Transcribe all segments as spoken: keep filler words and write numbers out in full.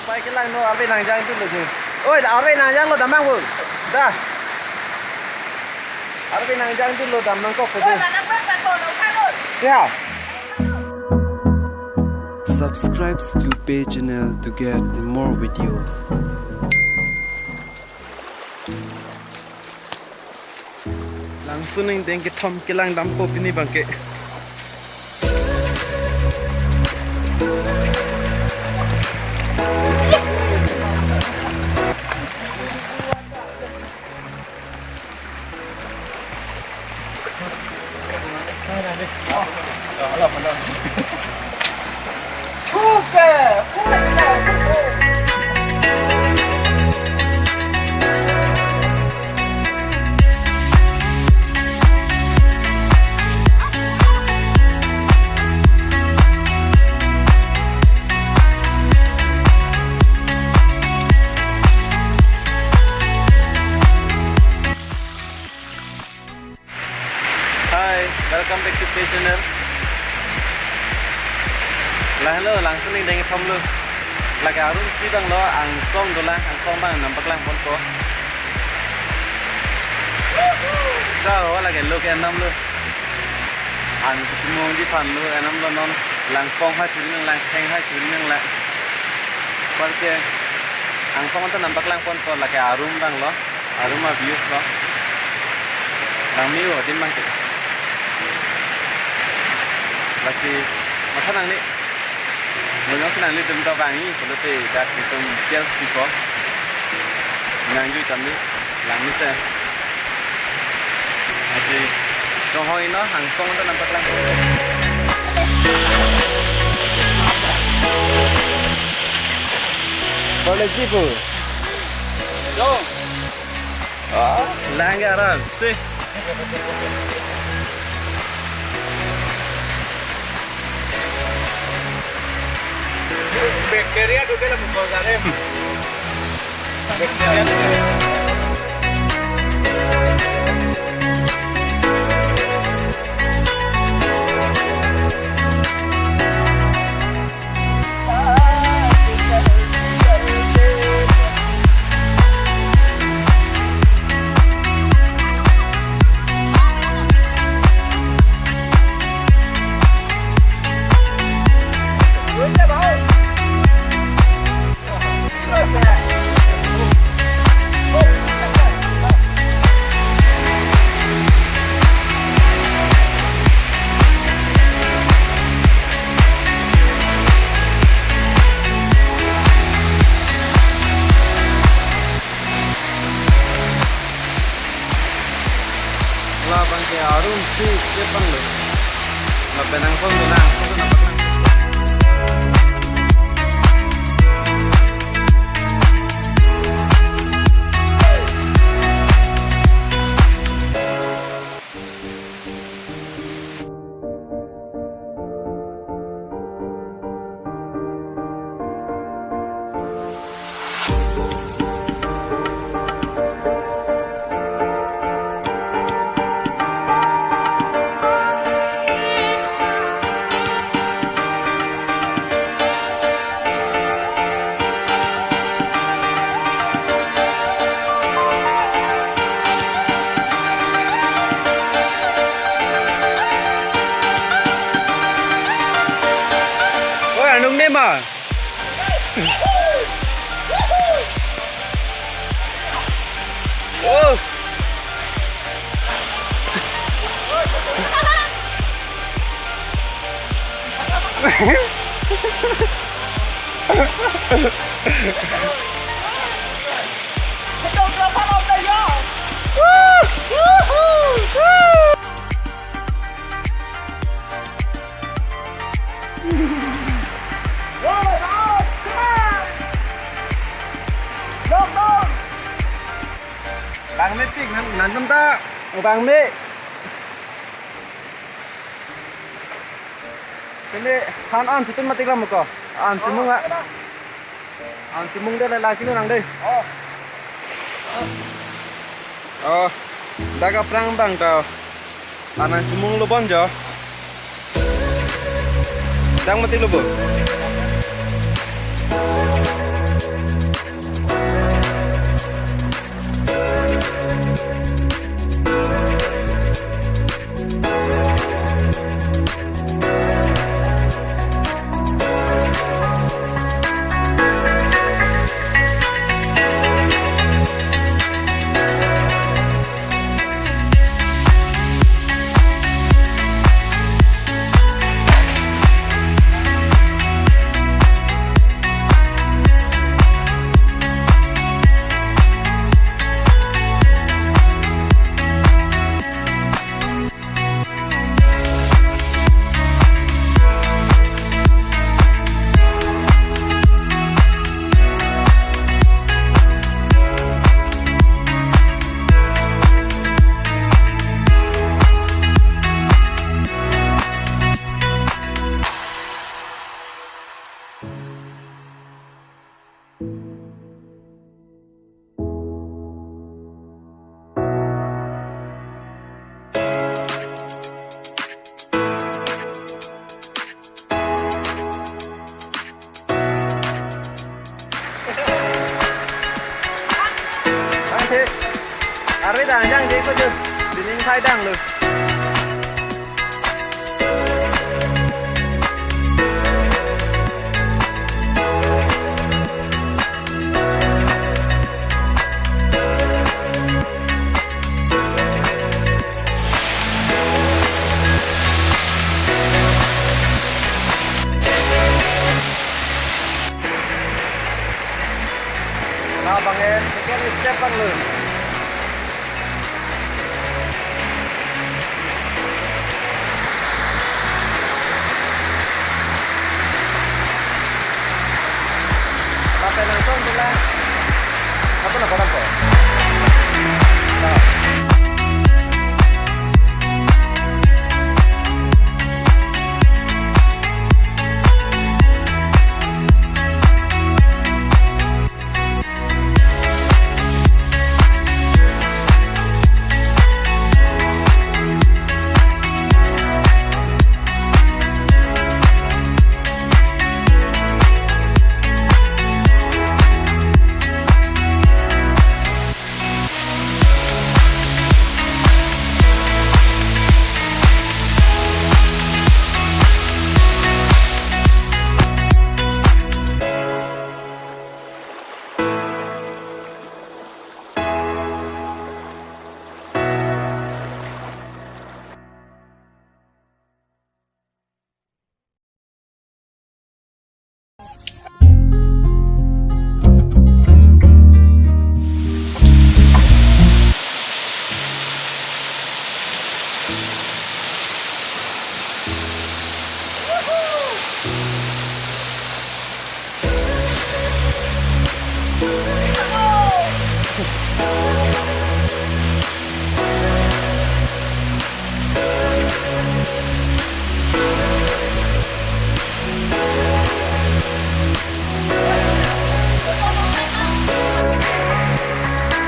Pai kelang no, arve nangjang dun lo je. Oi, arve nangjang lo, dam nang bo. Da. Arve nangjang dun lo, dam nangkok ko je. Ya. Subscribe to page channel to get more videos. Langsun angdeng kethom kelang dampo pini abangke. Hi, welcome back to my channel. Lahelo, langsun angdeng kethom lo. Lake arum si abang lo, angsong dolang, angsong abang nangpaklang ponpo. Sa ho lake lo ke enam lo. An chimung di pan lo, enam lo non. Langpong hai churi nang, langtheng hai churi nang la. Apar ke angsong anta nangpaklang ponpo, lake arum abang lo. Arum a-views lo. Langme-o adim abangke. Lasi matha nangne. Mo jongsi nanglitum ta vangji pulote dak itum details siko. Nangjui tamdi. Langme se. Lasi tonghong ino angsong anta nangpaklang. College di po. Dong. Ah, langga aram si. Bacteria dodelo mukol garem. Bacteria dodelo. Labang ke arum si kepang lo. Lapen angsong dolang, angsong dolang. Oi, anung nema. Oh. Langme tik nan, nangtum ta langme. Pele han an chitun matik lam ko. An chimung a. An chimung de la la kilo nang de. Oh, dak aphrang abang ta. An an chimung lo bon jo. Dang matik lo bo. Nangjangje ko jo, dining phai danglo. Labang en, second step bang lo. Pakai langsung tu lah. Apa nak orang kau?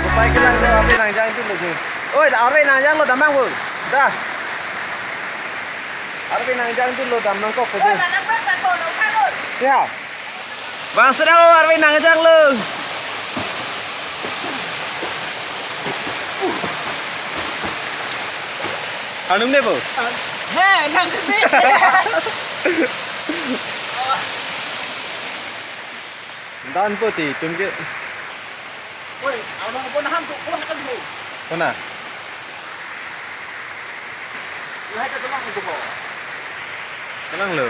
Kopai kelang do, arve nangjang tu lo je. Oi, arve nangjang lo damang bu. Dah. Arve nangjang tu lo damang kok ko je. Ya. Bang sedang arve nangjang lo. Anung deh, Bu. He, nang kesi. Dan putih, tum ke. Woi, anung pun ham tu, pun akan tu. Puna. Lahai ke tulang itu, Bu. Tenang lo.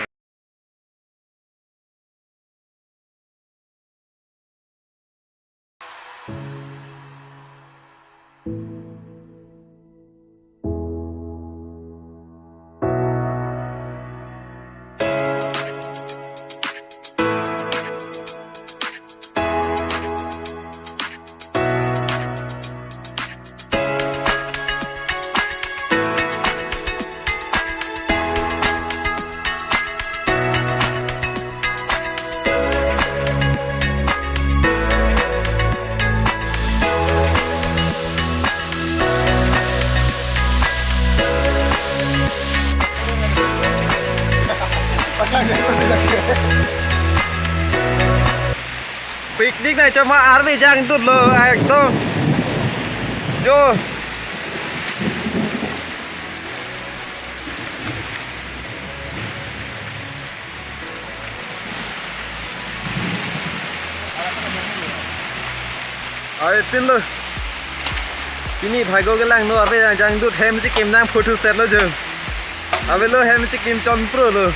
Picnic nai choma arve jangdut lo ekdom. Jo. Ai tin lo. Pini bhaigo kelang lo arve jangdut hem chikim nang photo set lo jo. Ave lo hem chikim chonpro lo.